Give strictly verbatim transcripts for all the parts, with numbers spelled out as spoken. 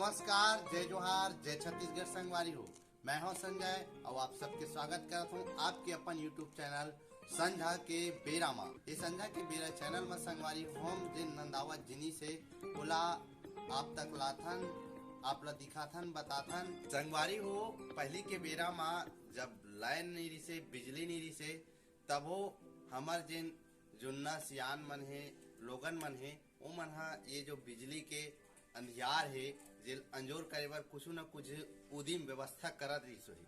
नमस्कार, जय जोहार, जय छत्तीसगढ़ संगवारी हो। मैं हूं संजय और आप सबके स्वागत करत हूं आपके अपन YouTube चैनल संझा के बेरा मा। ये संझा के बेरा चैनल मा संगवारी हो, हम जेन नंदावत जिनिस हे ओला आप तक लाथन, आप ला दिखाथन, बताथन। संगवारी हो, पहली के बेरा मा जब लाइन नहीं रिसे, बिजली नहीं रिसे, तभो हमर जेन जुन्ना सियान मन हे, लोगन मन हे, ओमन ह ये जो बिजली के अंधियार हे, जेल अंजोर करे बर कुछु न कुछ उदिम व्यवस्था करत रहिस होही।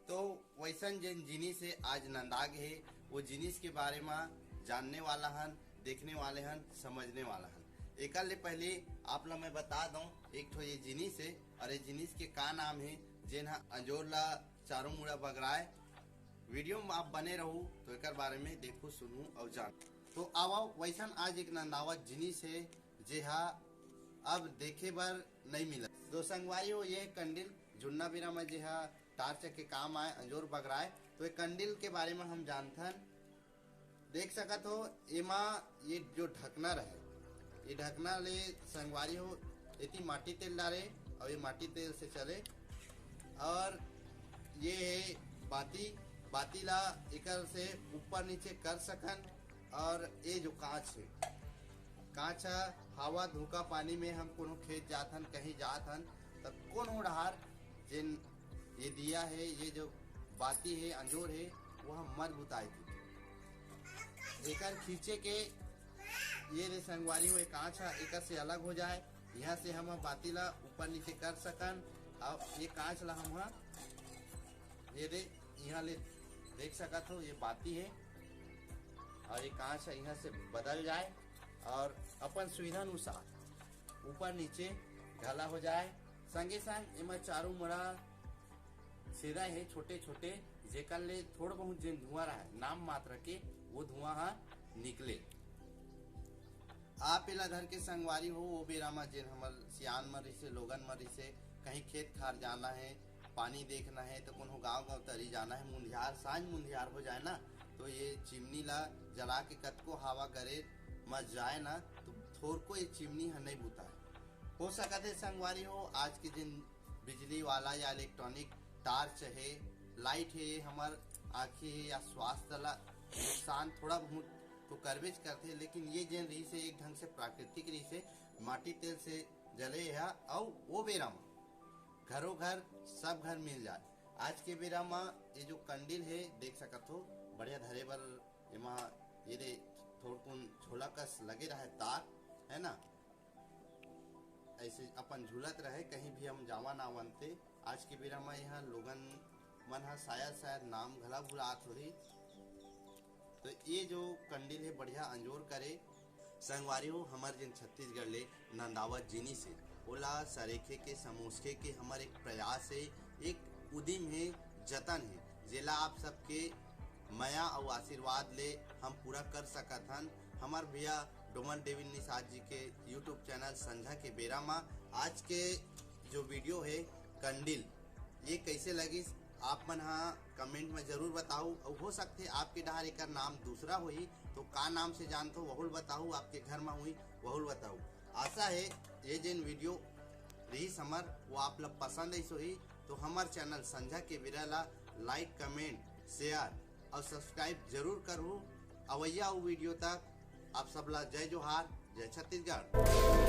तो वैसन जेन जिनिस हे आज नंदा गे हे, वो जिनिस के बारे म जानने वाला हन, देखने वाले हन, समझने वाला हन। एकर ले पहले आप ला मैं बता दऊं, एक ठो ये जिनिस हे और ये जिनिस के का नाम हे, जेन ह अंजोर ला चारों मुड़ा बगराए। वीडियो में आप बने रहू तो एकर बारे में देखू, सुनू और जान। तो आवा, वैसन आज एक नंदावत जिनिस हे, जे हा अब देखे बर नहीं मिला। तो संगवारी हो, ये कंडिल जुन्ना बेरा में जे हा टार्च के काम आए, अंजोर बगराए, तो ये कंडिल के बारे में हम जानथन। देख सकत हो, एमा ये जो ढकना रहे, ये ढकना ले संगवारी हो, एती माटी तेल डारे और ये माटी तेल से चले। और ये हे बाती, बाती ला एकर से ऊपर नीचे कर सकन। और ये जो कांच हे, कांच ह हवा, धूका, पानी में हम कोनो खेत जात हन, कहीं जात हन, त कोनो डहार जेन ये दिया हे, ये जो बाती हे, अंजोर हे, वो हम मर बुताए थे। एकर खींचे के ये दे संगवारी हो, ये कांच ह एकर से अलग हो जाए। यहाँ से हम बाती ला ऊपर नीचे कर सकन। अब ये कांच ला हम ह ये दे यहाँ ले देख सकत हो, ये बाती हे और ये कांच ह यहाँ से बदल जाए और अपन सुविधा अनुसार ऊपर नीचे घला हो जाए। संगे संग एमा चारों मुड़ा छेदा हे छोटे छोटे, जेकर ले थोड़ बहुत जेन धुआं रहे, नाम मात्र के, वो धुआं ह निकले। आप एला धर के संगवारी हो, वो बेरा म जेन हमर सियान मन रिसे, लोगन मन रिसे, कहीं खेत खार जाना हे, पानी देखना हे, तो कोनो गांव गांव तरी जाना हे, मुंधियार, सांझ मुंधियार हो जाए ना, तो ये चिमनी ला जला के कतको हवा गरेर म जाए ना, तो थोरको ये चिमनी ह नहीं बुताए। हो सकत हे संगवारी हो, आज के दिन बिजली वाला या इलेक्ट्रॉनिक टार्च हे, लाइट हे, हमर आँखी हे या स्वास्थ्य ला नुकसान थोड़ा बहुत तो करबेच करथे, लेकिन ये जेन रहिस हे एक ढंग से प्राकृतिक रहिस हे, माटी तेल से जले हे, अउ वो बेरा म घरो घर सब घर मिल जाए। आज के बेरा म ये जो कंडिल हे, देख सकत हो, बढ़िया धरे बर एमा ये दे थोड़कुन झोला कस लगे रहे तार, है ना, ऐसे अपन झूलत रहे, कहीं भी हम जावन आवन ते। आज के बेरा म यहाँ लोगन मन ह शायद, शायद नाम घला भुलात होही। तो ये जो कंडिल हे, बढ़िया अंजोर करे। संगवारी हो, हमर जेन छत्तीसगढ़ ले नंदावत जिनिस हे, ओला सरेखे के, समोसखे के हमर एक प्रयास हे, एक उदिम हे, जतन हे, जेला आप सबके मया अउ आशीर्वाद ले हम पूरा कर सकत हन। हमर भैया डोमन डेविड निषाद जी के YouTube चैनल संझा के बेरा म आज के जो वीडियो हे कंडिल, ये कैसे लगिस, आप मन ह कमेंट में जरूर बताऊ। अउ हो सकथे आपके डहार एकर नाम दूसरा होही, तो का नाम से जानथो, वहुल बताऊ, आपके घर में हुई, वहुल बताऊ। आशा हे ये जेन वीडियो रहिस हमर, वो आप ला पसंद आइस होही, तो हमर चैनल संझा के बेरा ला लाइक, कमेंट, शेयर और सब्सक्राइब जरूर करहू। अवैया अउ वीडियो तक आप सब ला जय जोहार, जय छत्तीसगढ़।